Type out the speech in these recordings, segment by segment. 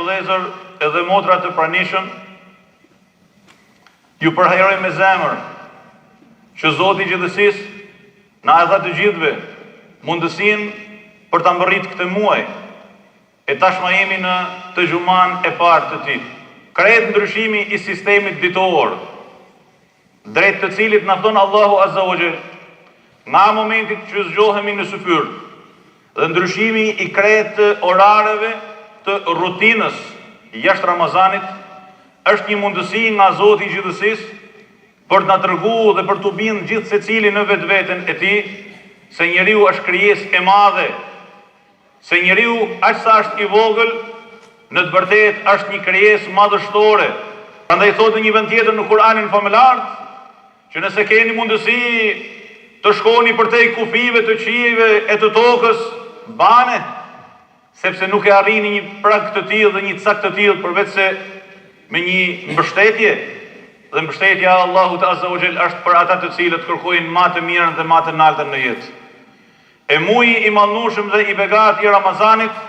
vëllezër edhe motra të pranishëm, ju përhajroj me zemër që Zoti i Gjithësisë na e dha të gjithëve mundësinë për ta mbërrit këtë muaj, e tashma jemi në të xhumanë e parë të tij. Krejt ndryshimi i sistemit ditor, drejt të cilit na fton Allahu azza wa xhel, nga momenti që zgjohemi në syfyr dhe ndryshimi i krejt orareve të rutinës jashtë Ramazanit është një mundësi nga Zoti i Gjithësisë për të na tregu dhe për t'u bind gjithsecili në vetveten e tij se njeriu është krijesë e madhe Se njeriu, aq sa është i vogël, në të vërtetë është një krijesë madhështore. Prandaj thotë në një vend tjetër në Kur'anin famëlartë, që nëse keni mundësi të shkoni përtej kufijve të qiejve e të tokës, bane, sepse nuk e arrini një prag të tillë dhe një cak të tillë përveçse me një mbështetje, dhe mbështetja e Allahut azza wa xhel është për ata të cilët kërkojnë ma të mirën dhe ma të naltën në jetë. E muji i madhnushëm dhe i begatë i Ramazanit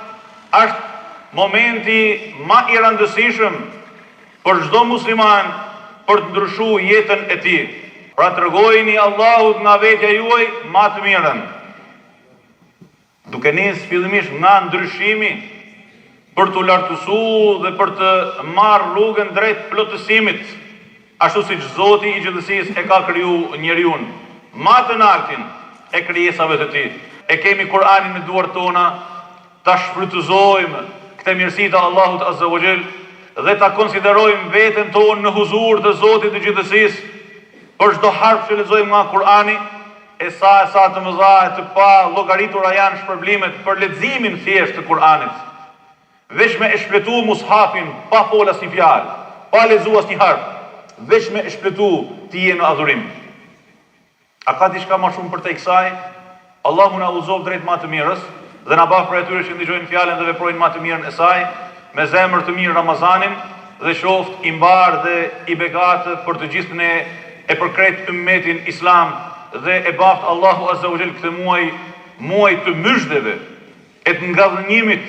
është momenti ma i rëndësishëm për çdo musliman për të ndryshu jetën e tij. Pra tregojini Allahut nga vetja juaj ma të mirën. Duke nis fillimisht nga ndryshimi për t'u lartësu dhe për të marrë rrugën drejt plotësimit. Ashtu siç Zoti i gjithësisë e ka kriju njeriun, ma të naltin e krijesave të Tij. E kemi Kur'anin në duart tona, ta shfrytëzojmë këtë mirësi të Allahut azza wa xhel dhe ta konsiderojmë veten tonë në huzur të Zotit të gjithësisë për çdo harf që lexojmë nga Kur'ani, e sa e sa të mëdha e të pallogaritura janë shpërblimet për leximin thjesht të Kur'anit. Veç me e shfletu mushafin pa fol asnjë fjalë, pa lexu asnjë harf, veç me e shfletu ti je në adhurim. A ka diçka ma shumë përtej kësaj? Allahu na udhëzoftë drejt ma të mirës dhe na baftë prej atyre që ndigjojnë fjalën dhe veprojnë ma të mirën e saj, me zemër të mirë Ramazanin dhe qoftë i mbarë dhe i begatë për të gjithë ne e për krejt ymmetin islam dhe e baftë Allahu azza wa xhel këtë muaj muaj të myzhdeve e të ngadhënjimit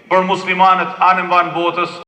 për muslimanët anembanë botës.